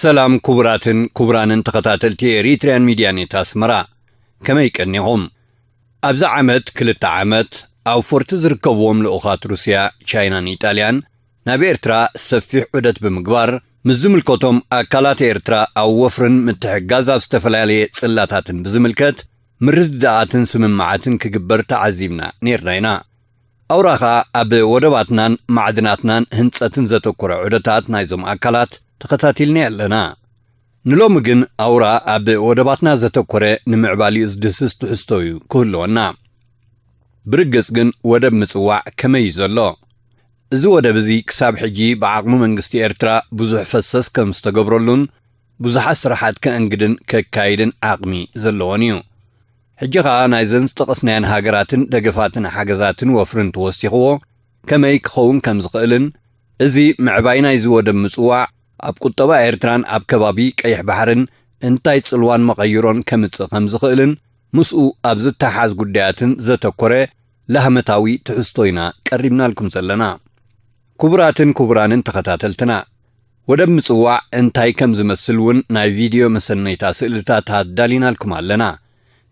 ሰላም ክቡራትን ክቡራንን ተኸታተልቲ ኤሪትሪያን ሚድያ ኔት ኣስመራ፣ ከመይ ቀኒኹም? ኣብዚ ዓመት ክልተ ዓመት ኣብ ፎርቲ ዝርከብዎም ልኡኻት ሩስያ፣ ቻይናን ኢጣልያን ናብ ኤርትራ ሰፊሕ ዑደት ብምግባር፣ ምስ ዝምልከቶም ኣካላት ኤርትራ ኣብ ወፍርን ምትሕግጋዝ ኣብ ዝተፈላለየ ጽላታትን ብዝምልከት ምርድዳኣትን ስምምዓትን ክግበር ተዓዚብና ኔርና ኢና። ኣውራ ኸኣ ኣብ ወደባትናን ማዕድናትናን ህንጸትን ዘተኮረ ዑደታት ናይዞም ኣካላት ተኸታቲልና ኣለና። ንሎሚ ግን ኣውራ ኣብ ወደባትና ዘተኮረ ንምዕባሊኡ ዝድህስስ ትሕዝቶ እዩ ክህልወና። ብርግጽ ግን ወደብ ምጽዋዕ ከመይ እዩ ዘሎ? እዚ ወደብ እዚ ክሳብ ሕጂ ብዓቕሚ መንግስቲ ኤርትራ ብዙሕ ፈሰስ ከም ዝተገብረሉን ብዙሓት ስራሓት ከእንግድን ከካይድን ዓቕሚ ዘለዎን እዩ። ሕጂ ኸኣ ናይዘን ዝጠቐስናየን ሃገራትን ደገፋትን ሓገዛትን ወፍርን ተወሲኽዎ ከመይ ክኸውን ከም ዝኽእልን፣ እዚ ምዕባይ ናይዚ ወደብ ምጽዋዕ ኣብ ቁጠባ ኤርትራን ኣብ ከባቢ ቀይሕ ባሕርን እንታይ ጽልዋን መቐይሮን ከምጽእ ከም ዝኽእልን ምስኡ ኣብ ዝተሓዝ ጉዳያትን ዘተኮረ ላህመታዊ ትሕዝቶ ኢና ቀሪብናልኩም ዘለና። ክቡራትን ክቡራንን ተኸታተልትና፣ ወደብ ምጽዋዕ እንታይ ከም ዝመስል እውን ናይ ቪድዮ መሰነይታ ስእልታት ኣዳሊናልኩም ኣለና።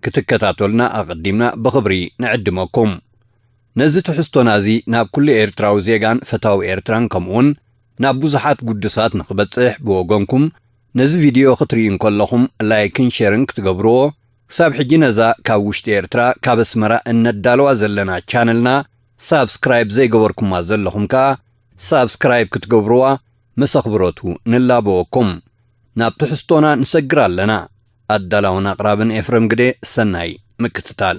ክትከታተሉና ኣቐዲምና ብኽብሪ ንዕድመኩም። ነዚ ትሕዝቶና እዚ ናብ ኩሉ ኤርትራዊ ዜጋን ፈታዊ ኤርትራን ከምኡውን ናብ ብዙሓት ግዱሳት ንኽበጽሕ ብወገንኩም ነዚ ቪድዮ ክትርእዩ እንከለኹም ላይክን ሸርን ክትገብርዎ፣ ክሳብ ሕጂ ነዛ ካብ ውሽጢ ኤርትራ ካብ ኣስመራ እነዳልዋ ዘለና ቻነልና ሳብስክራይብ ዘይገበርኩማ ዘለኹም ከኣ ሳብስክራይብ ክትገብርዋ ምስ ኣኽብሮቱ ንላበወኩም። ናብ ትሕዝቶና ንሰግር ኣለና። ኣዳላውን ኣቕራብን ኤፍረም ግደ። ሰናይ ምክትታል።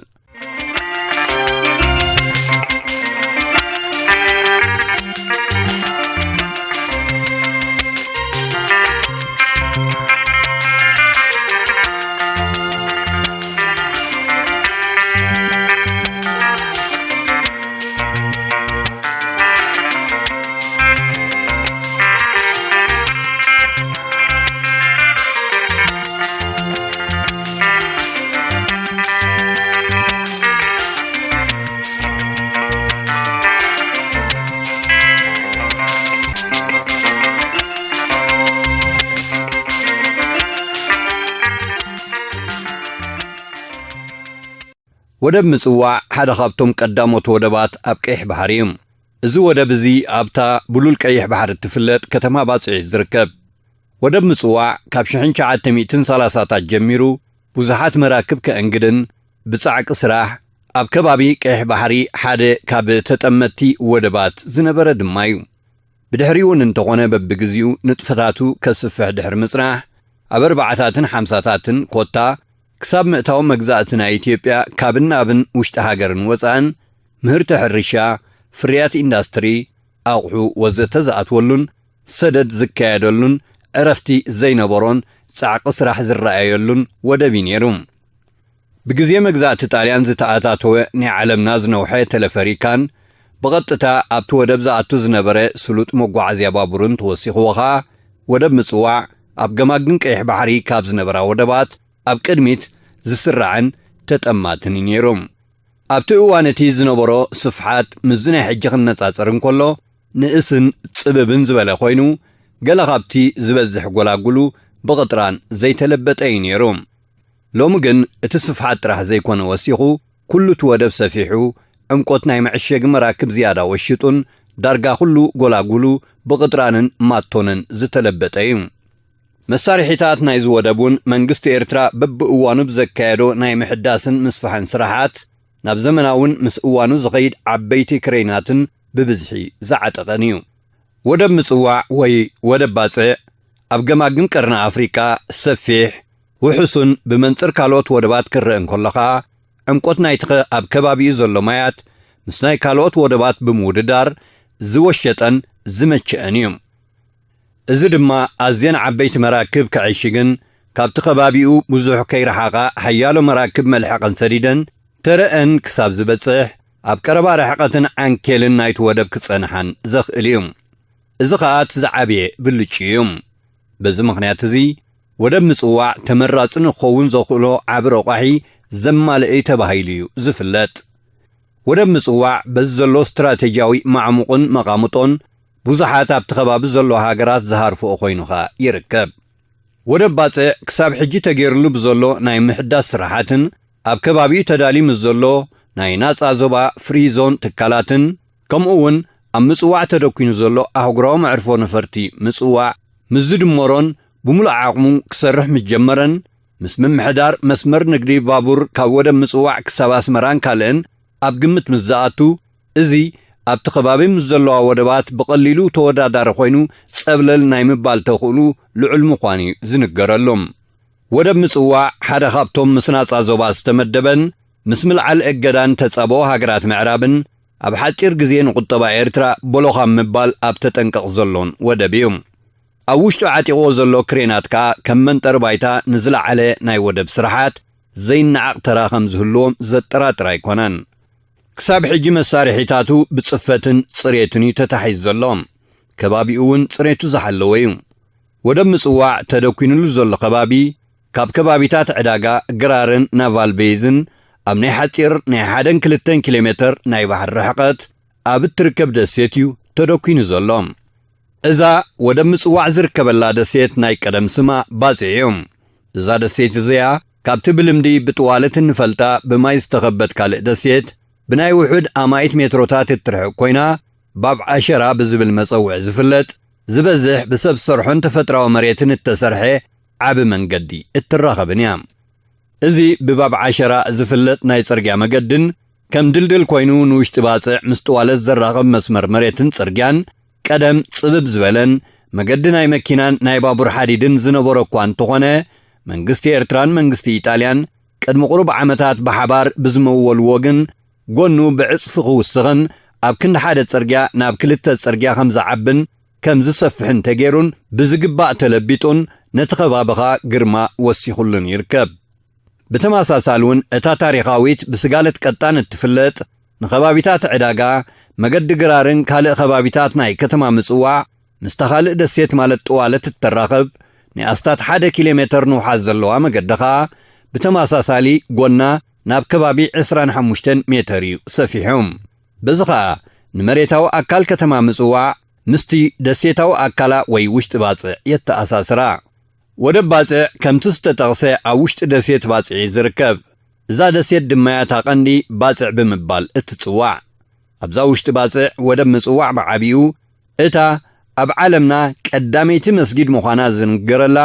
ወደብ ምጽዋዕ ሓደ ካብቶም ቀዳሞት ወደባት ኣብ ቀይሕ ባሕሪ እዩ። እዚ ወደብ እዚ ኣብታ ብሉል ቀይሕ ባሕሪ እትፍለጥ ከተማ ባጽዕ እዩ ዝርከብ። ወደብ ምጽዋዕ ካብ ሽሕን ትሽዓተ ሚእትን ሰላሳታት ጀሚሩ ብዙሓት መራክብ ከእንግድን ብጻዕቂ ስራሕ ኣብ ከባቢ ቀይሕ ባሕሪ ሓደ ካብ ተጠመትቲ ወደባት ዝነበረ ድማ እዩ። ብድሕሪኡ እውን እንተኾነ በብግዜኡ ንጥፈታቱ ከስፍሕ ድሕሪ ምጽናሕ ኣብ ኣርባዓታትን ሓምሳታትን ኮታ ክሳብ ምእታው መግዛእቲ ናይ ኢትዮጵያ ካብን ናብን ውሽጢ ሃገርን ወጻእን ምህርቲ ሕርሻ፣ ፍርያት ኢንዳስትሪ፣ ኣቑሑ ወዘተ ዝኣትወሉን ሰደድ ዝካየደሉን ዕረፍቲ ዘይነበሮን ጻዕቂ ስራሕ ዝረኣየሉን ወደብ እዩ ነይሩ። ብግዜ መግዛእቲ ጣልያን ዝተኣታተወ ናይ ዓለምና ዝነውሐ ተለፈሪካን ብቐጥታ ኣብቲ ወደብ ዝኣቱ ዝነበረ ስሉጥ መጓዓዝያ ባቡርን ተወሲኽዎ ኸኣ ወደብ ምጽዋዕ ኣብ ገማግም ቀይሕ ባሕሪ ካብ ዝነበራ ወደባት ኣብ ቅድሚት ዝስራዕን ተጠማትን እዩ ነይሩ። ኣብቲ እዋን እቲ ዝነበሮ ስፍሓት ምስዚ ናይ ሕጂ ክነጻጸር እንከሎ ንእስን ጽብብን ዝበለ ኮይኑ፣ ገለ ካብቲ ዝበዝሕ ጎላጉሉ ብቕጥራን ዘይተለበጠ እዩ ነይሩ። ሎሚ ግን እቲ ስፍሓት ጥራሕ ዘይኮነ ወሲኹ፣ ኩሉ እቲ ወደብ ሰፊሑ፣ ዕምቆት ናይ መዐሸጊ መራክብ ዝያዳ ወሺጡን ዳርጋ ኩሉ ጎላጉሉ ብቕጥራንን ማቶንን ዝተለበጠ እዩ። መሳርሒታት ናይዚ ወደብ እውን መንግስቲ ኤርትራ በብእዋኑ ብዘካየዶ ናይ ምሕዳስን ምስፋሕን ስራሓት ናብ ዘመናውን ምስ እዋኑ ዝኸይድ ዓበይቲ ክሬናትን ብብዝሒ ዝዓጠቐን እዩ። ወደብ ምጽዋዕ ወይ ወደብ ባጽዕ ኣብ ገማግም ቀርኒ ኣፍሪቃ ሰፊሕ፣ ውሑሱን ብመንጽር ካልኦት ወደባት ክረአ እንከሎ ኸኣ ዕምቆት ናይቲ ኸ-፣ ኣብ ከባቢኡ ዘሎ ማያት ምስ ናይ ካልኦት ወደባት ብምውድዳር ዝወሸጠን ዝመቸአን እዩ። እዚ ድማ ኣዝየን ዓበይቲ መራክብ ከዕሽግን ካብቲ ከባቢኡ ብዙሕ ከይረሓቓ ሓያሎ መራክብ መልሕቐን ሰዲደን ተረአን ክሳብ ዝበጽሕ ኣብ ቀረባ ርሕቐትን ዓንኬልን ናይቲ ወደብ ክጸንሓን ዘኽእል እዩ። እዚ ኸኣ እቲ ዝዓበየ ብልጭ እዩ። በዚ ምኽንያት እዚ ወደብ ምጽዋዕ ተመራጺ ንክኸውን ዘኽእሎ ዓቢ ረቋሒ ዘማልአ እዩ ተባሂሉ እዩ ዝፍለጥ። ወደብ ምጽዋዕ በዚ ዘሎ ስትራቴጂያዊ ማዕሙቕን መቓምጦን ብዙሓት ኣብቲ ከባቢ ዘሎ ሃገራት ዝሃርፍኦ ኮይኑ ኸኣ ይርከብ። ወደብ ባጽዕ ክሳብ ሕጂ ተገይርሉ ብዘሎ ናይ ምሕዳስ ስራሓትን ኣብ ከባቢኡ ተዳልዩ ምስ ዘሎ ናይ ናጻ ዞባ ፍሪ ዞን ትካላትን፣ ከምኡ እውን ኣብ ምጽዋዕ ተደኲኑ ዘሎ ኣህጉራዊ መዕርፎ ነፈርቲ ምጽዋዕ ምስ ዝድመሮን ብምሉእ ዓቕሙ ክሰርሕ ምስ ጀመረን፣ ምስ ምምሕዳር መስመር ንግዲ ባቡር ካብ ወደብ ምጽዋዕ ክሳብ ኣስመራን ካልእን ኣብ ግምት ምስ ዝኣቱ፣ እዚ ኣብቲ ከባቢ ምስ ዘለዋ ወደባት ብቐሊሉ ተወዳዳሪ ኮይኑ ጸብለል ናይ ምባል ተኽእሉ ልዑል ምዃኑ እዩ ዝንገረሉ። ወደብ ምጽዋዕ ሓደ ካብቶም ምስ ናጻ ዞባ ዝተመደበን ምስ ምልዓል እገዳን ተጻብኦ ሃገራት ምዕራብን ኣብ ሓጺር ግዜ ንቁጠባ ኤርትራ ቦሎኻ ምባል ኣብ ተጠንቀቕ ዘሎን ወደብ እዩ። ኣብ ውሽጡ ዓጢቕዎ ዘሎ ክሬናት ከኣ ከም መንጠሪ ባይታ ንዝለዓለ ናይ ወደብ ስራሓት ዘይነዓቕ ተራ ከም ዝህልዎም ዘጠራጥር ኣይኮነን። ክሳብ ሕጂ መሳርሒታቱ ብጽፈትን ጽሬትን እዩ ተታሒዙ ዘሎ። ከባቢኡ እውን ጽሬቱ ዝሓለወ እዩ። ወደብ ምጽዋዕ ተደኲኑሉ ዘሎ ከባቢ፣ ካብ ከባቢታት ዕዳጋ ግራርን ናቫል ቤይዝን ኣብ ናይ ሓጺር ናይ ሓደን ክልተን ኪሎ ሜተር ናይ ባሕሪ ርሕቐት ኣብ እትርከብ ደሴት እዩ ተደኲኑ ዘሎ። እዛ ወደብ ምጽዋዕ ዝርከበላ ደሴት ናይ ቀደም ስማ ባጽዕ እዩ። እዛ ደሴት እዚኣ ካብቲ ብልምዲ ብጥዋለት እንፈልጣ ብማይ ዝተኸበት ካልእ ደሴት ብናይ ውሑድ ኣማኢት ሜትሮታት እትርሕቕ ኮይና፣ ባብ ዓሸራ ብዝብል መጸውዒ ዝፍለጥ፣ ዝበዝሕ ብሰብ ሰርሖን ተፈጥራዊ መሬትን እተሰርሐ ዓቢ መንገዲ እትራኸብን እያ። እዚ ብባብ ዓሸራ ዝፍለጥ ናይ ጽርግያ መገድን ከም ድልድል ኮይኑ ንውሽጢ ባጽዕ ምስ ጥዋለት ዘራኽብ መስመር መሬትን ጽርግያን ቀደም ጽብብ ዝበለን መገዲ ናይ መኪናን ናይ ባቡር ሓዲድን ዝነበሮ እኳ እንተኾነ፣ መንግስቲ ኤርትራን መንግስቲ ኢጣልያን ቅድሚ ቁሩብ ዓመታት ብሓባር ብዝመወልዎ ግን፣ ጎኑ ብዕጽፊ ክውስኽን ኣብ ክንዲ ሓደ ጽርግያ ናብ ክልተ ጽርግያ ከም ዝዓብን ከም ዝሰፍሕን ተገይሩን ብዝግባእ ተለቢጡን ነቲ ከባቢ ኸኣ ግርማ ወሲኹሉን ይርከብ። ብተመሳሳሊ እውን እታ ታሪኻዊት ብስጋለት ቀጣን እትፍለጥ ንኸባቢታት ዕዳጋ፣ መገዲ ግራርን ካልእ ከባቢታት ናይ ከተማ ምጽዋዕ ምስታ ካልእ ደሴት ማለት ጥዋለት እተራኽብ ናይ ኣስታት ሓደ ኪሎ ሜተር ንውሓት ዘለዋ መገዲ ኸኣ ብተመሳሳሊ ጎና ናብ ከባቢ ዕስራን ሓሙሽተን ሜተር እዩ ሰፊሑ። በዚ ኸኣ ንመሬታዊ ኣካል ከተማ ምጽዋዕ ምስቲ ደሴታዊ ኣካላ ወይ ውሽጢ ባጽዕ የተኣሳስራ። ወደብ ባጽዕ ከምቲ ዝተጠቕሰ ኣብ ውሽጢ ደሴት ባጽዕ እዩ ዝርከብ። እዛ ደሴት ድማ እያ እታ ቀንዲ ባጽዕ ብምባል እትጽዋዕ። ኣብዛ ውሽጢ ባጽዕ ወደብ ምጽዋዕ ብዓቢኡ እታ ኣብ ዓለምና ቀዳመይቲ መስጊድ ምዃና ዝንገረላ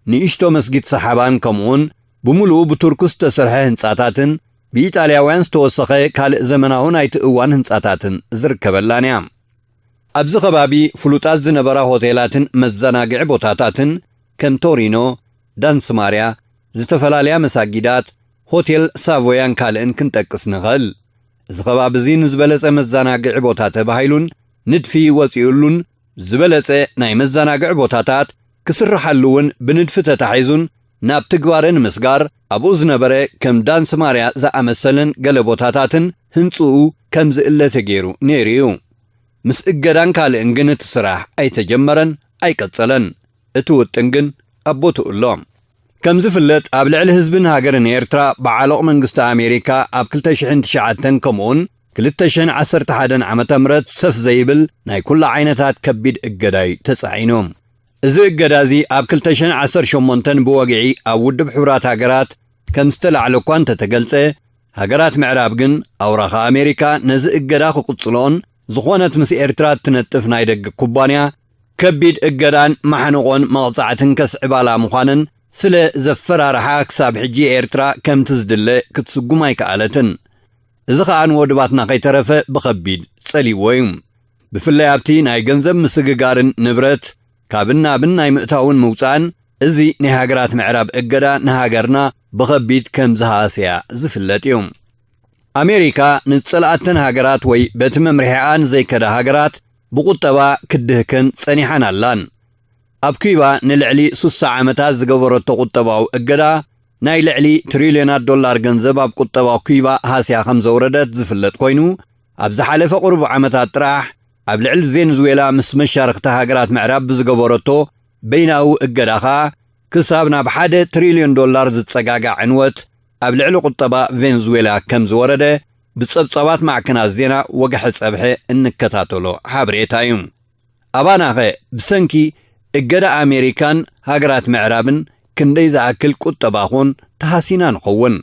ንእሽቶ መስጊድ ሰሓባን ከምኡውን ብምሉኡ ብቱርክ ዝተሰርሐ ህንጻታትን ብኢጣልያውያን ዝተወሰኸ ካልእ ዘመናዊ ናይቲ እዋን ህንጻታትን ዝርከበላን እያ። ኣብዚ ከባቢ ፍሉጣት ዝነበራ ሆቴላትን መዘናግዒ ቦታታትን ከም ቶሪኖ፣ ዳንስ ማርያ፣ ዝተፈላለያ መሳጊዳት፣ ሆቴል ሳቮያን ካልእን ክንጠቅስ ንኽእል። እዚ ከባቢ እዚ ንዝበለጸ መዘናግዒ ቦታ ተባሂሉን ንድፊ ወጺኡሉን ዝበለጸ ናይ መዘናግዒ ቦታታት ክስርሓሉ እውን ብንድፊ ተታሒዙን ናብ ትግባረ ንምስጋር ኣብኡ ዝነበረ ከም ዳንስ ማርያ ዝኣመሰለን ገለ ቦታታትን ህንጽኡ ከም ዝእለ ተገይሩ ነይሩ እዩ። ምስ እገዳን ካልእን ግን እቲ ስራሕ ኣይተጀመረን ኣይቀጸለን። እቲ ውጥን ግን ኣብ ቦትኡ ኣሎ። ከም ዝፍለጥ ኣብ ልዕሊ ህዝብን ሃገርን ኤርትራ ብዓሎቕ መንግስቲ ኣሜሪካ ኣብ ክልተ ሽሕን ትሽዓተን ከምኡውን ክልተ ሽሕን ዓሰርተ ሓደን ዓመተ ምህረት ሰፍ ዘይብል ናይ ኩሉ ዓይነታት ከቢድ እገዳ እዩ ተጻዒኑ። እዚ እገዳ እዚ ኣብ ክልተ ሽሕን ዓሰርተ ሸሞንተን ብወግዒ ኣብ ውድብ ሕቡራት ሃገራት ከም ዝተላዕለ እኳ እንተተገልጸ፣ ሃገራት ምዕራብ ግን ኣውራኻ ኣሜሪካ ነዚ እገዳ ክቕጽልኦን ዝኾነት ምስ ኤርትራ እትነጥፍ ናይ ደገ ኩባንያ ከቢድ እገዳን ማሕንቖን መቕጻዕትን ከስዕባላ ምዃነን ስለ ዘፈራርሓ ክሳብ ሕጂ ኤርትራ ከምቲ ዝድለ ክትስጉም ኣይከኣለትን። እዚ ኸኣ ንወድባትና ከይተረፈ ብኸቢድ ጸሊዎ እዩ። ብፍላይ ኣብቲ ናይ ገንዘብ ምስግጋርን ንብረት ካብን ናብን ናይ ምእታውን ምውጻእን እዚ ናይ ሃገራት ምዕራብ እገዳ ንሃገርና ብኸቢድ ከም ዝሃሰያ ዝፍለጥ እዩ። ኣሜሪካ ንዝጸልኣተን ሃገራት ወይ በቲ መምርሒኣ ንዘይከዳ ሃገራት ብቁጠባ ክትድህከን ጸኒሓን ኣላን። ኣብ ኪዩባ ንልዕሊ ሱሳ ዓመታት ዝገበረቶ ቁጠባዊ እገዳ ናይ ልዕሊ ትሪልዮናት ዶላር ገንዘብ ኣብ ቁጠባ ኪዩባ ሃስያ ከም ዘውረደት ዝፍለጥ ኮይኑ፣ ኣብ ዝሓለፈ ቁሩብ ዓመታት ጥራሕ ኣብ ልዕሊ ቬንዙዌላ ምስ መሻርኽቲ ሃገራት ምዕራብ ብዝገበረቶ በይናዊ እገዳ ኸኣ ክሳብ ናብ ሓደ ትሪልዮን ዶላር ዝጸጋጋዕ ዕንወት ኣብ ልዕሊ ቁጠባ ቬንዙዌላ ከም ዝወረደ ብጸብጻባት ማዕከናት ዜና ወግሐ ጸብሐ እንከታተሎ ሓበሬታ እዩ። ኣባናኸ ብሰንኪ እገዳ ኣሜሪካን ሃገራት ምዕራብን ክንደይ ዝኣክል ቁጠባ ኾን ተሃሲና ንኸውን።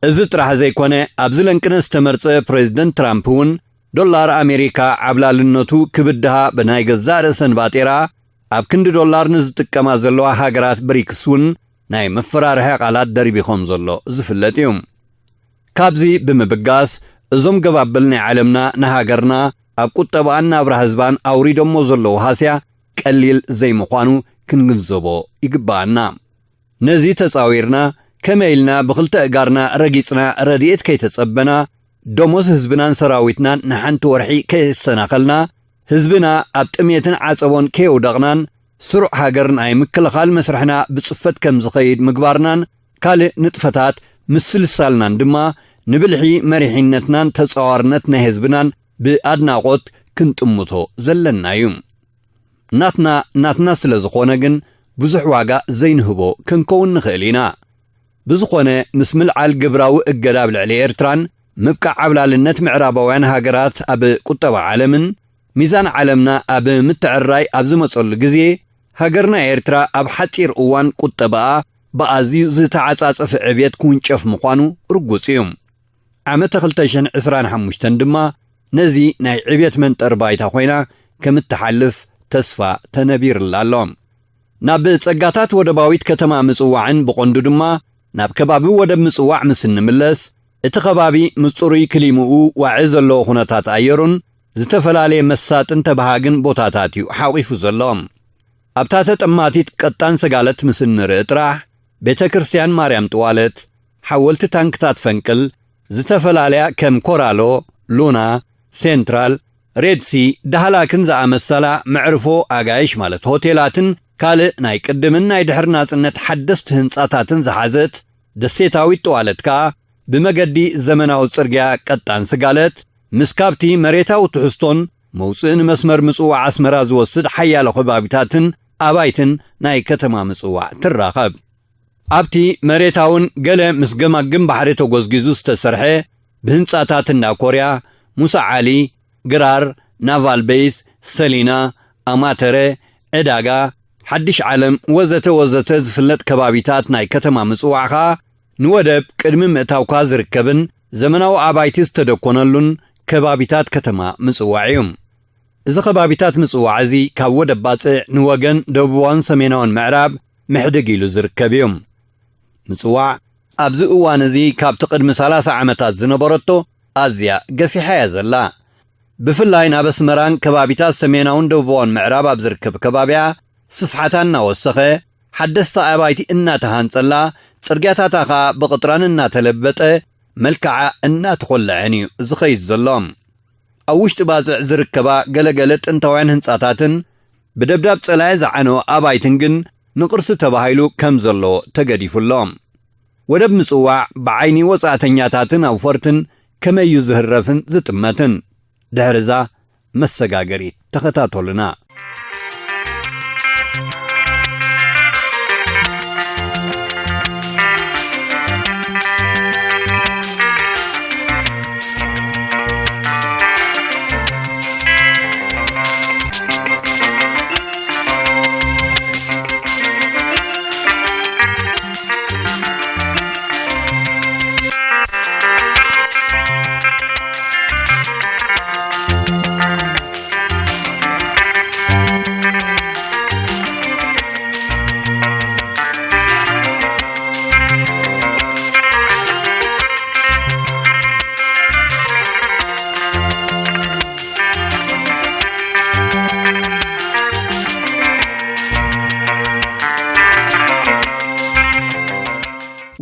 እዚ ጥራሕ ዘይኮነ፣ ኣብዚ ለንቅነ ዝተመርጸ ፕሬዝደንት ትራምፕ እውን ዶላር ኣሜሪካ ዓብላልነቱ ክብድሃ ብናይ ገዛእ ርእሰን ባጤራ ኣብ ክንዲ ዶላር ንዝጥቀማ ዘለዋ ሃገራት ብሪክስ እውን ናይ መፈራርሒ ቃላት ደርቢኾም ዘሎ ዝፍለጥ እዩ። ካብዚ ብምብጋስ፣ እዞም ገባብል ናይ ዓለምና ንሃገርና ኣብ ቁጠባኣን ናብራ ህዝባን ኣውሪዶሞ ዘለዉ ሃስያ ቀሊል ዘይምዃኑ ክንግንዘቦ ይግባኣና። ነዚ ተጻዊርና፣ ከመይ ኢልና ብኽልተ እጋርና ረጊጽና ረድኤት ከይተጸበና፣ ደሞዝ ህዝብናን ሰራዊትናን ንሓንቲ ወርሒ ከየሰናኸልና፣ ህዝብና ኣብ ጥሜትን ዓጸቦን ከየውደቕናን፣ ስሩዕ ሃገር ናይ ምክልኻል መስርሕና ብጽፈት ከም ዝኸይድ ምግባርናን ካልእ ንጥፈታት ምስልሳልናን ድማ፣ ንብልሒ መሪሕነትናን ተጻዋርነት ናይ ህዝብናን ብኣድናቖት ክንጥምቶ ዘለና እዩ። ናትና፣ ናትና ስለ ዝኾነ ግን ብዙሕ ዋጋ ዘይንህቦ ክንከውን ንኽእል ኢና። ብዝኾነ፣ ምስ ምልዓል ግብራዊ እገዳ ኣብ ልዕሊ ኤርትራን ምብቃዕ ዓብላልነት ምዕራባውያን ሃገራት ኣብ ቁጠባ ዓለምን ሚዛን ዓለምና ኣብ ምትዕርራይ ኣብ ዝመጸሉ ግዜ፣ ሃገርና ኤርትራ ኣብ ሓጺር እዋን ቁጠባኣ ብኣዝዩ ዝተዓጻጸፈ ዕብየት ክውንጨፍ ምዃኑ ርጉጽ እዩ። ዓመተ ክልተ ሽሕን ዕስራን ሓሙሽተን ድማ ነዚ ናይ ዕብየት መንጠር ባይታ ኮይና ከም እትሓልፍ ተስፋ ተነቢርላ ኣሎ። ናብ ጸጋታት ወደባዊት ከተማ ምጽዋዕን ብቐንዱ ድማ ናብ ከባቢ ወደብ ምጽዋዕ ምስ እንምለስ፣ እቲ ከባቢ ምስ ጽሩይ ክሊምኡ ዋዒ ዘለዎ ኩነታት ኣየሩን ዝተፈላለየ መሳጥን ተበሃግን ቦታታት እዩ ሓቒፉ ዘሎ። ኣብታ ተጠማቲት ቀጣን ሰጋለት ምስ እንርኢ ጥራሕ፣ ቤተ ክርስቲያን ማርያም ጥዋለት፣ ሓወልቲ ታንክታት ፈንቅል፣ ዝተፈላለያ ከም ኮራሎ፣ ሉና፣ ሴንትራል፣ ሬድሲ፣ ዳህላክን ዝኣመሰላ መዕርፎ ኣጋይሽ ማለት ሆቴላትን ካልእ ናይ ቅድምን ናይ ድሕሪ ናጽነት ሓደስቲ ህንጻታትን ዝሓዘት ደሴታዊት ጥዋለት ከኣ ብመገዲ ዘመናዊ ጽርግያ ቀጣን ስጋለት ምስ ካብቲ መሬታዊ ትሕዝቶን መውጽኢ ንመስመር ምጽዋዕ ኣስመራ ዝወስድ ሓያሎ ከባቢታትን ኣባይትን ናይ ከተማ ምጽዋዕ ትራኸብ። ኣብቲ መሬታውን ገለ ምስ ገማግም ባሕሪ ተጎዝጊዙ ዝተሰርሐ ብህንጻታት እንዳ ኮርያ፣ ሙሳ ዓሊ፣ ግራር፣ ናቫል ቤይስ፣ ሰሊና፣ ኣማተረ፣ ዕዳጋ፣ ሓድሽ ዓለም ወዘተ ወዘተ ዝፍለጥ ከባቢታት ናይ ከተማ ምጽዋዕ ኸኣ ንወደብ ቅድሚ ምእታውካ ዝርከብን ዘመናዊ ኣባይቲ ዝተደኮነሉን ከባቢታት ከተማ ምጽዋዕ እዩ። እዚ ከባቢታት ምጽዋዕ እዚ ካብ ወደብ ባጽዕ ንወገን ደቡባውን ሰሜናውን ምዕራብ ምሕድግ ኢሉ ዝርከብ እዩ። ምጽዋዕ ኣብዚ እዋን እዚ ካብቲ ቅድሚ ሰላሳ ዓመታት ዝነበረቶ ኣዝያ ገፊሓ እያ ዘላ። ብፍላይ ናብ ኣስመራን ከባቢታት ሰሜናውን ደቡባውን ምዕራብ ኣብ ዝርከብ ከባቢያ ስፍሓታ እናወሰኸ፣ ሓደስቲ ኣባይቲ እናተሃንጸላ፣ ጽርግያታታ ኸኣ ብቕጥራን እናተለበጠ፣ መልክዓ እናተኾልዐን እዩ ዝኸይድ ዘሎ። ኣብ ውሽጢ ባጽዕ ዝርከባ ገለገለ ጥንታውያን ህንጻታትን ብደብዳብ ጸላኢ ዝዓነወ ኣባይትን ግን ንቕርሲ ተባሂሉ ከም ዘሎ ተገዲፉ ኣሎ። ወደብ ምጽዋዕ ብዓይኒ ወጻእተኛታትን ኣውፈርትን ከመይ እዩ ዝህረፍን ዝጥመትን? ድሕሪ እዛ መሰጋገሪት ተኸታተሉና።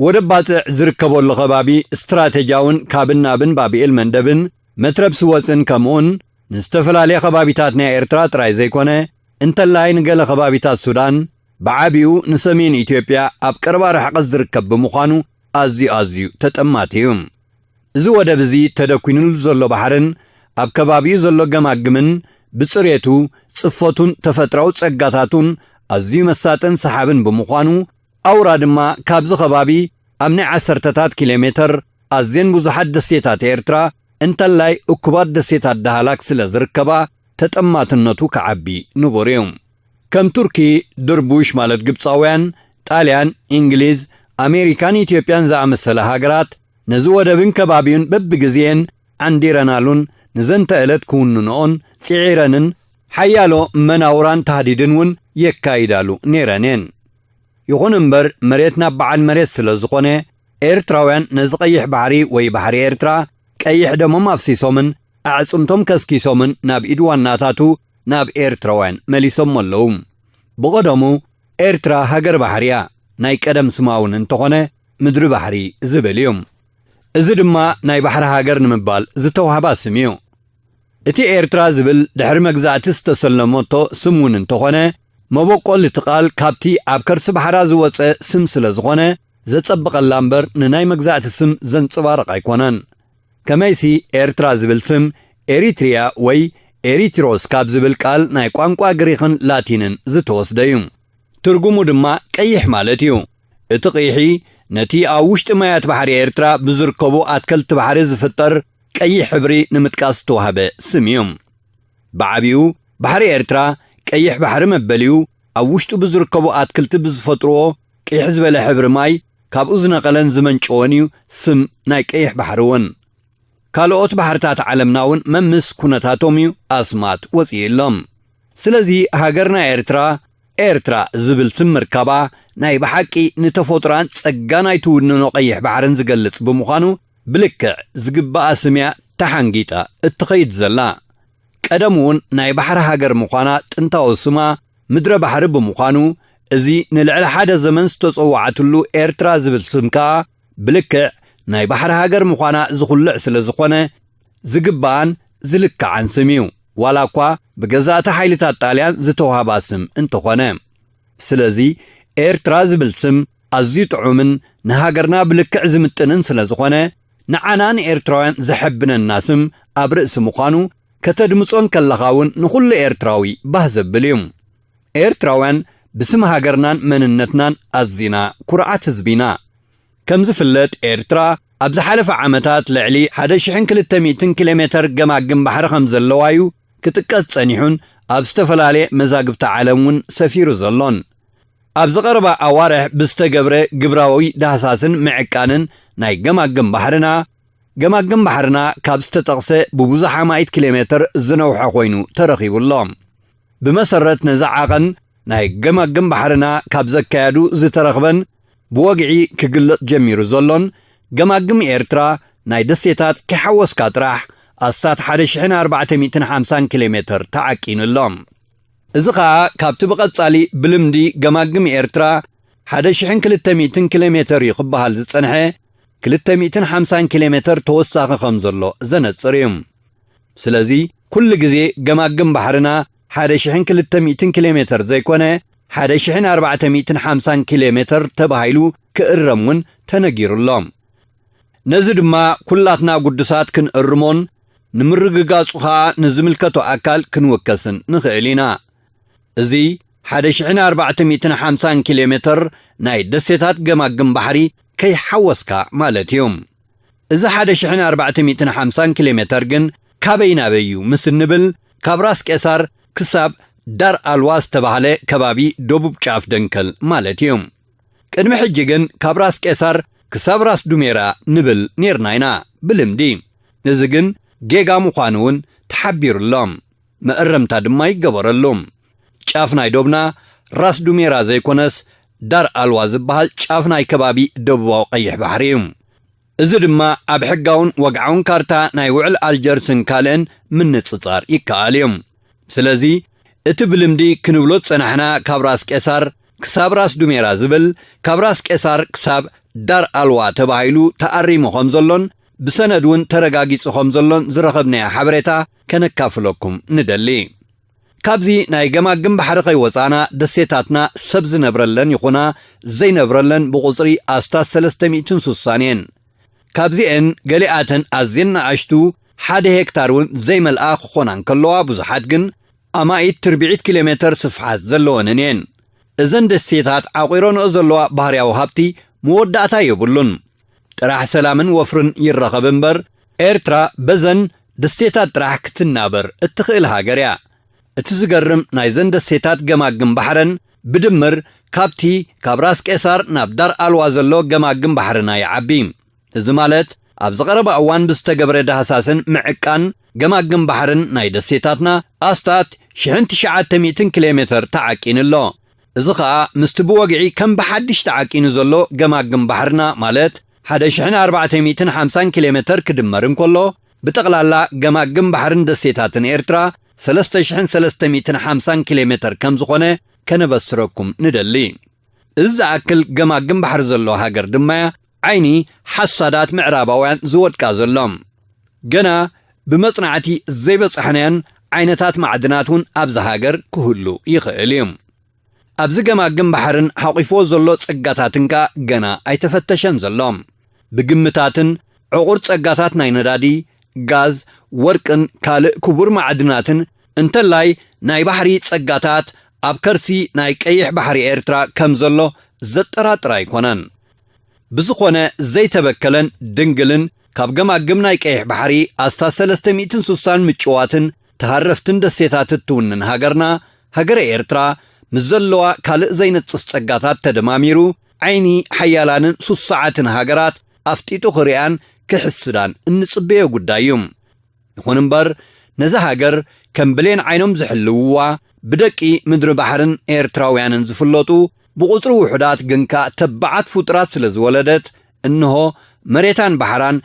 ወደብ ባጽዕ ዝርከበሉ ከባቢ ስትራቴጂያውን ካብን ናብን ባብኤል መንደብን መትረብ ስወጽን ከምኡውን ንዝተፈላለየ ከባቢታት ናይ ኤርትራ ጥራይ ዘይኮነ፣ እንተላይ ንገለ ከባቢታት ሱዳን፣ ብዓቢኡ ንሰሜን ኢትዮጵያ ኣብ ቀረባ ርሕቀት ዝርከብ ብምዃኑ ኣዝዩ ኣዝዩ ተጠማቲ እዩ። እዚ ወደብ እዚ ተደኲኑሉ ዘሎ ባሕርን ኣብ ከባቢኡ ዘሎ ገማግምን ብጽሬቱ፣ ጽፈቱን ተፈጥራዊ ጸጋታቱን ኣዝዩ መሳጥን ሰሓብን ብምዃኑ፣ ኣውራ ድማ ካብዚ ከባቢ ኣብ ናይ ዓሰርተታት ኪሎ ሜተር ኣዝየን ብዙሓት ደሴታት ኤርትራ እንተላይ እኩባት ደሴታት ዳህላክ ስለ ዝርከባ ተጠማትነቱ ክዓቢ ንቡር እዩ። ከም ቱርኪ፣ ድርቡሽ ማለት ግብጻውያን፣ ጣልያን፣ እንግሊዝ፣ ኣሜሪካን ኢትዮጵያን ዝኣመሰለ ሃገራት ነዚ ወደብን ከባቢኡን በብግዜን ዓንዲረናሉን ንዘንተ ዕለት ክውንንኦን ጽዒረንን ሓያሎ መናውራን ታህዲድን እውን የካይዳሉ ነይረን እየን። ይኹን እምበር መሬት ናብ በዓል መሬት ስለ ዝኾነ ኤርትራውያን ነዚ ቀይሕ ባሕሪ ወይ ባሕሪ ኤርትራ ቀይሕ ደሞም ኣፍሲሶምን ኣዕጽምቶም ከስኪሶምን ናብ ኢድ ዋናታቱ ናብ ኤርትራውያን መሊሶሞ ኣለዉ። ብቐደሙ ኤርትራ ሃገር ባሕሪ እያ፣ ናይ ቀደም ስማ እውን እንተኾነ ምድሪ ባሕሪ ዝብል እዩ። እዚ ድማ ናይ ባሕሪ ሃገር ንምባል ዝተዋህባ ስም እዩ። እቲ ኤርትራ ዝብል ድሕሪ መግዛእቲ ዝተሰለመቶ ስም እውን እንተኾነ መበቆል እቲ ቃል ካብቲ ኣብ ከርሲ ባሕራ ዝወጸ ስም ስለ ዝኾነ ዘጸብቐላ እምበር ንናይ መግዛእቲ ስም ዘንጽባርቕ ኣይኮነን። ከመይሲ ኤርትራ ዝብል ስም ኤሪትሪያ ወይ ኤሪትሮስ ካብ ዝብል ቃል ናይ ቋንቋ ግሪኽን ላቲንን ዝተወስደ እዩ። ትርጉሙ ድማ ቀይሕ ማለት እዩ። እቲ ቂሒ ነቲ ኣብ ውሽጢ ማያት ባሕሪ ኤርትራ ብዝርከቡ ኣትከልቲ ባሕሪ ዝፍጠር ቀይሕ ሕብሪ ንምጥቃስ ዝተዋህበ ስም እዩ። ብዓቢኡ ባሕሪ ኤርትራ ቀይሕ ባሕሪ መበሊኡ ኣብ ውሽጡ ብዝርከቡ ኣትክልቲ ብዝፈጥርዎ ቅይሕ ዝበለ ሕብሪ ማይ ካብኡ ዝነቐለን ዝመንጨወን እዩ ስም ናይ ቀይሕ ባሕሪ እውን። ካልኦት ባሕርታት ዓለምና እውን መምስ ኩነታቶም እዩ ኣስማት ወፂእሎም። ስለዚ ሃገርና ኤርትራ ኤርትራ ዝብል ስም ምርካባ ናይ ብሓቂ ንተፈጥሮኣን ጸጋ ናይ ትውንኖ ቀይሕ ባሕርን ዝገልጽ ብምዃኑ ብልክዕ ዝግባኣ ስም እያ ተሓንጊጣ እትኸይድ ዘላ። ቀደም እውን ናይ ባሕሪ ሃገር ምዃና ጥንታዊ ስማ ምድረ ባሕሪ ብምዃኑ እዚ ንልዕሊ ሓደ ዘመን ዝተጸዋዓትሉ ኤርትራ ዝብል ስም ከኣ ብልክዕ ናይ ባሕሪ ሃገር ምዃና ዝኹልዕ ስለ ዝኾነ ዝግባኣን ዝልክዓን ስም እዩ። ዋላ እኳ ብገዛእቲ ሓይልታት ጣልያን ዝተዋህባ ስም እንተኾነ። ስለዚ ኤርትራ ዝብል ስም ኣዝዩ ጥዑምን ንሃገርና ብልክዕ ዝምጥንን ስለ ዝኾነ ንዓና ንኤርትራውያን ዘሐብነና ስም ኣብ ርእሲ ምዃኑ ከተድምጾን ከለኻ እውን ንኹሉ ኤርትራዊ ባህ ዘብል እዩ። ኤርትራውያን ብስም ሃገርናን መንነትናን ኣዚና ኩርዓት ህዝቢ ኢና። ከም ዝፍለጥ ኤርትራ ኣብ ዝሓለፈ ዓመታት ልዕሊ ሓደ ሽሕን ክልተ ሚእትን ኪሎ ሜተር ገማግም ባሕሪ ከም ዘለዋ እዩ ክጥቀስ ጸኒሑን ኣብ ዝተፈላለየ መዛግብቲ ዓለም እውን ሰፊሩ ዘሎን። ኣብ ዝቐረባ ኣዋርሕ ብዝተገብረ ግብራዊ ዳህሳስን ምዕቃንን ናይ ገማግም ባሕርና፣ ገማግም ባሕርና ካብ ዝተጠቕሰ ብብዙሕ ኣማኢት ኪሎ ሜተር ዝነውሐ ኮይኑ ተረኺቡ ኣሎ። ብመሰረት ነዚ ዓቐን ናይ ገማግም ባሕርና ካብ ዘካየዱ ዝተረኽበን ብወግዒ ክግለጽ ጀሚሩ ዘሎን ገማግም ኤርትራ ናይ ደሴታት ከይሓወስካ ጥራሕ ኣስታት ሓደ ሽሕን ኣርባዕተ ሚእትን ሓምሳን ኪሎ ሜተር ተዓቂኑ ኣሎ። እዚ ኸኣ ካብቲ ብቐጻሊ ብልምዲ ገማግም ኤርትራ ሓደ ሽሕን ክልተ ሚእትን ኪሎ ሜተር እዩ ክበሃል ዝጸንሐ ክልተ ሚእትን ሓምሳን ኪሎ ሜተር ተወሳኺ ከም ዘሎ ዘነጽር እዩ። ስለዚ ኩሉ ግዜ ገማግም ባሕርና ሓደ ሽሕን ክልተ ሚእትን ኪሎ ሜተር ዘይኮነ ሓደ ሽሕን ኣርባዕተ ሚእትን ሓምሳን ኪሎ ሜተር ተባሂሉ ክእረም እውን ተነጊሩ ኣሎ። ነዚ ድማ ኩላትና ግዱሳት ክንእርሞን ንምርግጋጹ ኸኣ ንዝምልከቶ ኣካል ክንውከስን ንኽእል ኢና። እዚ ሓደ ሽሕን ኣርባዕተ ሚእትን ሓምሳን ኪሎ ሜተር ናይ ደሴታት ገማግም ባሕሪ ከይሓወስካ ማለት እዩ። እዚ ሓደ ሽሕን ኣርባዕተ ሚእትን ሓምሳን ኪሎ ሜተር ግን ካበይ ናበይ እዩ ምስ እንብል ካብ ራስ ቄሳር ክሳብ ዳር ኣልዋ ዝተባህለ ከባቢ ደቡብ ጫፍ ደንከል ማለት እዩ። ቅድሚ ሕጂ ግን ካብ ራስ ቄሳር ክሳብ ራስ ዱሜራ ንብል ኔርና ኢና ብልምዲ። እዚ ግን ጌጋ ምዃኑ እውን ተሓቢሩ ኣሎ። መእረምታ ድማ ይገበረሉ። ጫፍ ናይ ዶብና ራስ ዱሜራ ዘይኮነስ ዳር ኣልዋ ዝበሃል ጫፍ ናይ ከባቢ ደቡባዊ ቀይሕ ባሕሪ እዩ። እዚ ድማ ኣብ ሕጋውን ወግዓውን ካርታ ናይ ውዕል ኣልጀርስን ካልእን ምንጽጻር ይከኣል እዩ። ስለዚ እቲ ብልምዲ ክንብሎ ዝጸናሕና ካብ ራስ ቄሳር ክሳብ ራስ ዱሜራ ዝብል ካብ ራስ ቄሳር ክሳብ ዳር ኣልዋ ተባሂሉ ተኣሪሙ ከም ዘሎን ብሰነድ እውን ተረጋጊጹ ከም ዘሎን ዝረኸብናዮ ሓበሬታ ከነካፍለኩም ንደሊ። ካብዚ ናይ ገማግም ባሕሪ ከይወጻና ደሴታትና ሰብ ዝነብረለን ይኹና ዘይነብረለን ብቑጽሪ ኣስታት ሰለስተ ሚእትን ስሳን እየን። ካብዚኤን ገሊኣተን ኣዝየን ንኣሽቱ ሓደ ሄክታር እውን ዘይመልኣ ክኾና እንከለዋ ብዙሓት ግን ኣማኢት ትርብዒት ኪሎ ሜተር ስፍሓት ዘለወንን እየን። እዘን ደሴታት ዓቑረንኦ ዘለዋ ባህርያዊ ሃብቲ መወዳእታ የብሉን። ጥራሕ ሰላምን ወፍርን ይረኸብ እምበር ኤርትራ በዘን ደሴታት ጥራሕ ክትናበር እትኽእል ሃገር እያ። እቲ ዝገርም ናይዘን ደሴታት ገማግም ባሕረን ብድምር ካብቲ ካብ ራስ ቄሳር ናብ ዳር ኣልዋ ዘሎ ገማግም ባሕርና ይዓቢ። እዚ ማለት ኣብዚ ቀረባ እዋን ብዝተገብረ ዳህሳስን ምዕቃን ገማግም ባሕርን ናይ ደሴታትና ኣስታት ሽሕን ትሽዓተ ሚእትን ኪሎ ሜተር ተዓቂኑ ኣሎ። እዚ ኸኣ ምስቲ ብወግዒ ከም ብሓድሽ ተዓቂኑ ዘሎ ገማግም ባሕርና ማለት ሓደ ሽሕን ኣርባዕተ ሚእትን ሓምሳን ኪሎ ሜተር ክድመር እንከሎ፣ ብጠቕላላ ገማግም ባሕርን ደሴታትን ኤርትራ ሰለስተ ሽሕን ሰለስተ ሚእትን ሓምሳን ኪሎ ሜተር ከም ዝኾነ ከነበስረኩም ንደሊ። እዚ ዝኣክል ገማግም ባሕሪ ዘለዎ ሃገር ድማ ዓይኒ ሓሳዳት ምዕራባውያን ዝወድቃ ዘሎ። ገና ብመጽናዕቲ ዘይበጻሕናዮን ዓይነታት ማዕድናት እውን ኣብዚ ሃገር ክህሉ ይኽእል እዩ። ኣብዚ ገማግም ባሕርን ሓቂፍዎ ዘሎ ጸጋታትን ከኣ ገና ኣይተፈተሸን ዘሎ። ብግምታትን ዕቑር ጸጋታት ናይ ነዳዲ፣ ጋዝ፣ ወርቅን ካልእ ክቡር ማዕድናትን እንተላይ ናይ ባሕሪ ጸጋታት ኣብ ከርሲ ናይ ቀይሕ ባሕሪ ኤርትራ ከም ዘሎ ዘጠራጥር ኣይኮነን። ብዝኾነ ዘይተበከለን ድንግልን ካብ ገማግም ናይ ቀይሕ ባሕሪ ኣስታት ሰለስተ ሚእትን ስሳን ምጭዋትን ተሃረፍትን ደሴታት እትውንን ሃገርና፣ ሃገረ ኤርትራ ምስ ዘለዋ ካልእ ዘይነጽፍ ጸጋታት ተደማሚሩ ዓይኒ ሓያላንን ስሱዓትን ሃገራት ኣፍጢጡ ክርእያን ክሕስዳን እንጽበዮ ጉዳይ እዩ። ይኹን እምበር ነዛ ሃገር ከም ብሌን ዓይኖም ዝሕልውዋ ብደቂ ምድሪ ባሕርን ኤርትራውያንን ዝፍለጡ ብቑጽሪ ውሑዳት ግን ከኣ ተባዓት ፍጡራት ስለ ዝወለደት እንሆ መሬታን ባሕራን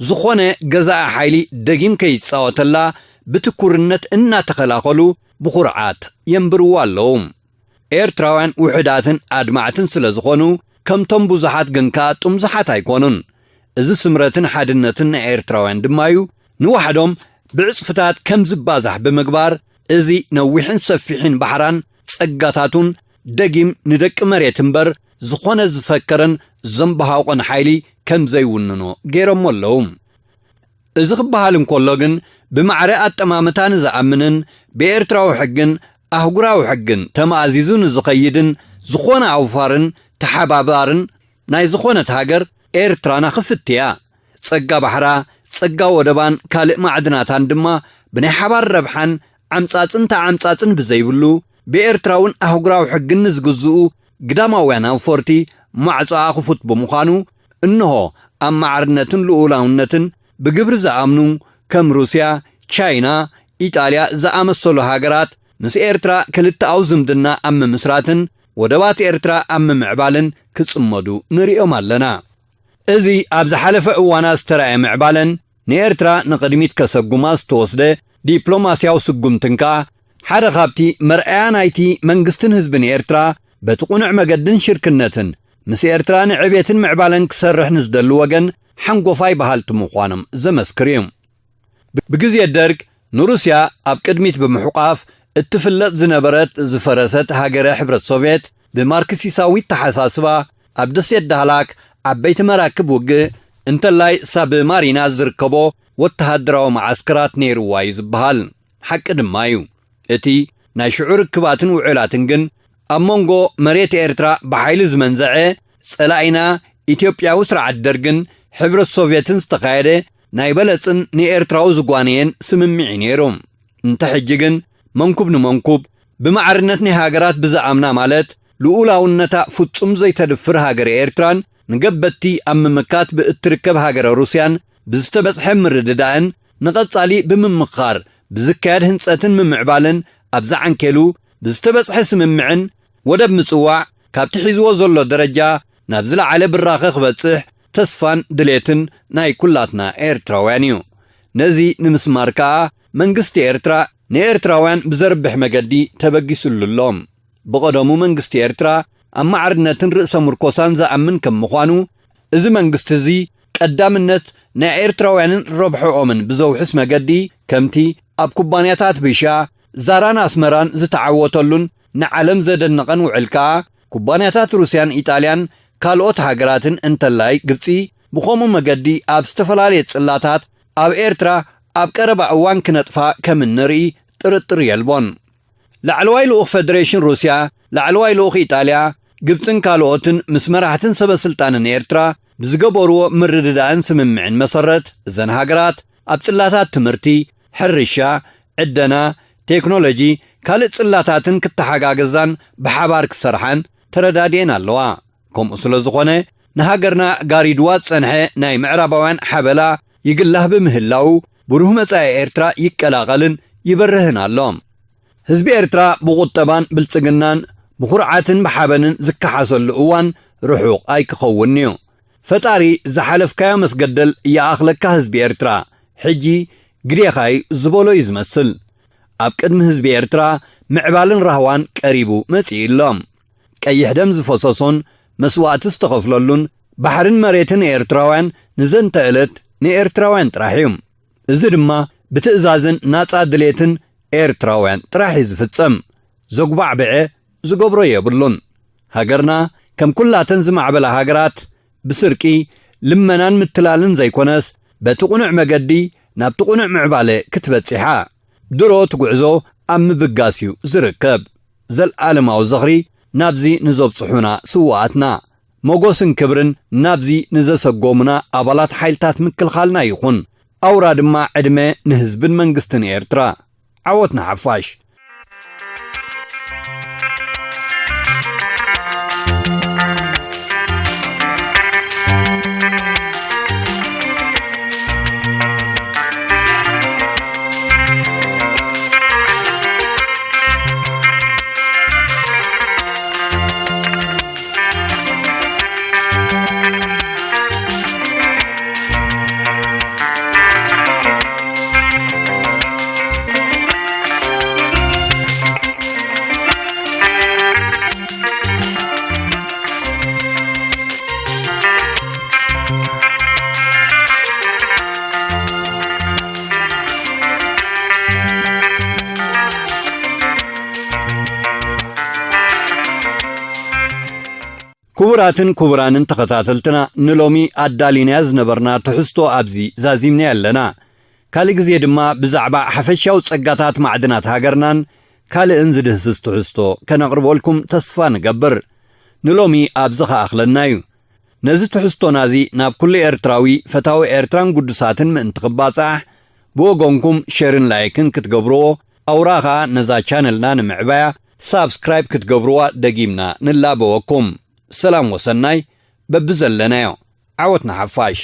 ዝኾነ ገዛኢ ሓይሊ ደጊም ከይጻወተላ ብትኩርነት እናተኸላኸሉ ብኹርዓት የንብርዋ ኣለዉ። ኤርትራውያን ውሑዳትን ኣድማዕትን ስለ ዝኾኑ ከምቶም ብዙሓት ግን ከኣ ጥምዙሓት ኣይኮኑን። እዚ ስምረትን ሓድነትን ናይ ኤርትራውያን ድማ እዩ ንዋሕዶም ብዕጽፍታት ከም ዝባዛሕ ብምግባር እዚ ነዊሕን ሰፊሕን ባሕራን ጸጋታቱን ደጊም ንደቂ መሬት እምበር ዝኾነ ዝፈከረን ዘንበሃውቕን ሓይሊ ከም ዘይውንኖ ገይሮሞ ኣለዉ። እዚ ክበሃል እንከሎ ግን ብማዕረ ኣጠማምታ ንዝኣምንን ብኤርትራዊ ሕግን ኣህጉራዊ ሕግን ተማእዚዙ ንዝኸይድን ዝኾነ ኣውፋርን ተሓባባርን ናይ ዝኾነት ሃገር ኤርትራና ክፍትያ ጸጋ ባሕራ፣ ጸጋ ወደባን ካልእ ማዕድናታን ድማ ብናይ ሓባር ረብሓን ዓምጻጽን ተዓምጻጽን ብዘይብሉ ብኤርትራውን ኣህጉራዊ ሕግን ንዝግዝኡ ግዳማውያን ኣውፈርቲ ማዕጾኣ ክፉት ብምዃኑ እንሆ ኣብ ማዕርነትን ልኡላውነትን ብግብሪ ዝኣምኑ ከም ሩስያ፣ ቻይና፣ ኢጣልያ ዝኣመሰሉ ሃገራት ምስ ኤርትራ ክልተኣዊ ዝምድና ኣብ ምምስራትን ወደባት ኤርትራ ኣብ ምምዕባልን ክጽመዱ ንርእዮም ኣለና። እዚ ኣብ ዝሓለፈ እዋናት ዝተራእየ ምዕባለን ንኤርትራ ንቕድሚት ከሰጉማ ዝተወስደ ዲፕሎማስያዊ ስጉምትን ከኣ ሓደ ካብቲ መርኣያ ናይቲ መንግስትን ህዝብን ኤርትራ በቲ ቁኑዕ መገድን ሽርክነትን ምስ ኤርትራ ንዕቤትን ምዕባለን ክሰርሕ ንዝደሊ ወገን ሓንጎፋይ በሃልቲ ምዃኖም ዘመስክር እዩ። ብግዜ ደርግ ንሩስያ ኣብ ቅድሚት ብምሕቋፍ እትፍለጥ ዝነበረት ዝፈረሰት ሃገረ ሕብረት ሶቭየት ብማርክሲሳዊ ኣተሓሳስባ ኣብ ደሴት ዳህላክ ዓበይቲ መራክብ ውግእ እንተላይ ሳብማሪና ዝርከቦ ወተሃደራዊ መዓስከራት ነይርዋ እዩ ዝበሃል። ሓቂ ድማ እዩ። እቲ ናይ ሽዑ ርክባትን ውዕላትን ግን ኣብ መንጎ መሬት ኤርትራ ብሓይሊ ዝመንዘዐ ጸላኢና ኢትዮጵያዊ ስርዓት ደርግን ሕብረት ሶቭየትን ዝተኻየደ ናይ በለጽን ንኤርትራዊ ዝጓነየን ስምምዕ እዩ ነይሩ። እንተ ሕጂ ግን መንኩብ ንመንኩብ ብማዕርነት ናይ ሃገራት ብዝኣምና ማለት ልኡላውነታ ፍጹም ዘይተድፍር ሃገር ኤርትራን ንገበቲ ኣብ ምምካት ብእትርከብ ሃገረ ሩስያን ብዝተበጽሐ ምርድዳእን ንቐጻሊ ብምምኻር ብዝካየድ ህንጸትን ምምዕባልን ኣብዚ ዓንኬሉ ብዝተበጽሐ ስምምዕን ወደብ ምጽዋዕ ካብቲ ሒዝዎ ዘሎ ደረጃ ናብ ዝለዓለ ብራኸ ክበጽሕ ተስፋን ድሌትን ናይ ኩላትና ኤርትራውያን እዩ። ነዚ ንምስማር ከኣ መንግስቲ ኤርትራ ንኤርትራውያን ብዘርብሕ መገዲ ተበጊሱሉ ኣሎ። ብቐደሙ መንግስቲ ኤርትራ ኣብ ማዕርነትን ርእሰ ምርኮሳን ዝኣምን ከም ምዃኑ፣ እዚ መንግስቲ እዚ ቀዳምነት ናይ ኤርትራውያንን ረብሕኦምን ብዘውሕስ መገዲ ከምቲ ኣብ ኩባንያታት ቢሻ፣ ዛራን ኣስመራን ዝተዓወተሉን ንዓለም ዘደነቐን ውዕል ከኣ ኩባንያታት ሩስያን ኢጣልያን ካልኦት ሃገራትን እንተላይ ግብጺ ብኸምኡ መገዲ ኣብ ዝተፈላለየ ጽላታት ኣብ ኤርትራ ኣብ ቀረባ እዋን ክነጥፋ ከም እንርኢ ጥርጥር የልቦን። ላዕለዋይ ልኡኽ ፈደሬሽን ሩስያ፣ ላዕለዋይ ልኡኽ ኢጣልያ፣ ግብጽን ካልኦትን ምስ መራሕትን ሰበ ስልጣንን ኤርትራ ብዝገበርዎ ምርድዳእን ስምምዕን መሰረት እዘን ሃገራት ኣብ ጽላታት ትምህርቲ፣ ሕርሻ፣ ዕደና፣ ቴክኖሎጂ፣ ካልእ ጽላታትን ክተሓጋገዛን ብሓባር ክሰርሓን ተረዳዲኤን ኣለዋ። ከምኡ ስለ ዝኾነ፣ ንሃገርና ጋሪድዋ ዝጸንሐ ናይ ምዕራባውያን ሓበላ ይግላህ ብምህላዉ፣ ብሩህ መጻኢ ኤርትራ ይቀላቐልን ይበርህን ኣሎ። ህዝቢ ኤርትራ ብቑጠባን ብልጽግናን ብኹርዓትን ብሓበንን ዝከሓሰሉ እዋን ርሑቕ ኣይክኸውን'ዩ። ፈጣሪ ዝሓለፍካዮ መስገደል ይኣኽለካ ህዝቢ ኤርትራ፣ ሕጂ ግዴኻ'ዩ ዝበሎ እዩ ዝመስል። ኣብ ቅድሚ ህዝቢ ኤርትራ ምዕባልን ራህዋን ቀሪቡ መጺኡ ኣሎ። ቀይሕ ደም ዝፈሰሶን መስዋእቲ ዝተኸፍለሉን ባሕርን መሬትን ኤርትራውያን ንዘንተ ዕለት ንኤርትራውያን ጥራሕ እዩ። እዚ ድማ ብትእዛዝን ናጻ ድሌትን ኤርትራውያን ጥራሕ እዩ ዝፍጸም። ዘጉባዕብዐ ዝገብሮ የብሉን። ሃገርና ከም ኩላተን ዝማዕበላ ሃገራት ብስርቂ፣ ልመናን ምትላልን ዘይኮነስ፣ በቲ ቅኑዕ መገዲ ናብቲ ቅኑዕ ምዕባለ ክትበጽሕ እያ። ድሮ እቲ ጉዕዞ ኣብ ምብጋስ እዩ ዝርከብ። ዘልኣለማዊ ዝኽሪ ናብዚ ንዘብጽሑና ስውኣትና። ሞጎስን ክብርን ናብዚ ንዘሰጎሙና ኣባላት ሓይልታት ምክልኻልና ይኹን። ኣውራ ድማ ዕድመ ንህዝብን መንግስትን ኤርትራ። ዓወት ንሓፋሽ። ክቡራትን ክቡራንን ተኸታተልትና፣ ንሎሚ ኣዳሊናያ ዝነበርና ትሕዝቶ ኣብዚ ዛዚምናያ ኣለና። ካልእ ግዜ ድማ ብዛዕባ ሓፈሻዊ ጸጋታት ማዕድናት ሃገርናን ካልእን ዝድህስስ ትሕዝቶ ከነቕርበልኩም ተስፋ ንገብር። ንሎሚ ኣብዚ ኸኣኽለና እዩ። ነዚ ትሕዝቶና እዚ ናብ ኩሉ ኤርትራዊ ፈታዊ ኤርትራን ግዱሳትን ምእንቲ ክባጻሕ፣ ብወገንኩም ሸርን ላይክን ክትገብርዎ፣ ኣውራ ኸኣ ነዛ ቻነልና ንምዕባያ ሳብስክራይብ ክትገብርዋ ደጊምና ንላበወኩም። ሰላም ወሰናይ በብዘለናዮ። ዓወት ንሓፋሽ።